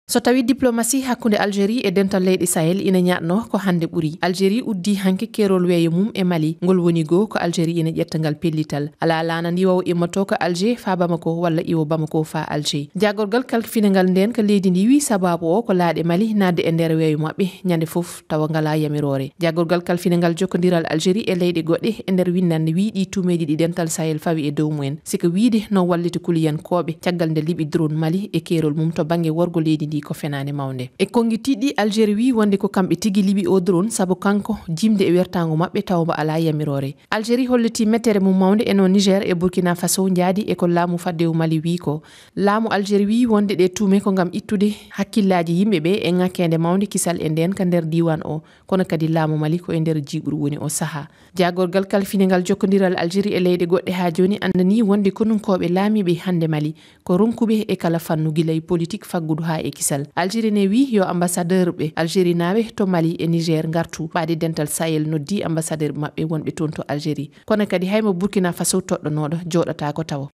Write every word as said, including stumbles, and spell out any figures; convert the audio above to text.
So tawii diplomasi hakkunde Algérie e dental leyɗe Sahel ina ñaaɗnoo, ko hannde ɓuri. Algérie uddii hanki keerol weeyo mum e Mali. Ngol woni goo ko Algérie ina ƴetta ngal pellital. Alaa laana ndiwoowo immotoo ko Alger faa Bamako walla iwo Bamako faa Alger. Jaagorgal kalfinangal ndeen ka leydi ndi wii sabaabu o ko laaɗe Mali naatde e nder weeyo maɓɓe ñande fof tawa ngalaa yamiroore. Jaagorgal kalfinangal jokkondiral Algérie e leyɗe goɗɗe e nder winndannde wii ɗii tuumeeji ɗi dental Sahel fawi e dow mumen. Si ko wiide no wallita kuliyankooɓe caggal nde liɓi drone Mali e keerol mum to bannge worgo leydi ndi ko fenaande mawnde. E konngi tiiɗɗi Algérie wii wonde ko kamɓe tigi liɓi o drone sabu kanko jimde e wertaango maɓɓe tawa mbo alaa yamiroore. Algérie hollitii mettere mum mawnde e no Niger e Burkina Faso njaadi e ko laamu faddewu Mali wii ko. Laamu Algérie wii wonde ɗe tuume ko ngam ittude hakkillaaji yimɓe ɓe e ŋakkeende mawnde kisal e ndeen ka nder diiwaan o, kono kadi laamu Mali ko e nder jiiɓru woni o sahaa. Jaagorgal kalfinangal jokkondiral Algérie e leyɗe goɗɗe haa jooni anndanii wonde konunkooɓe laamiiɓe hannde Mali ko ronkuɓe e kala fannu gila e politik faggudu haa e kisal. Algérie ne wii yo ambassadeur ɓe Algérie naaɓe to Mali e Niger ngartu. Ɓaade dental Sahel noddii ambassadeur maɓɓe wonɓe toon to Algérie. Kono kadi hay mo Burkina Faso toɗɗonooɗo jooɗataako tawo.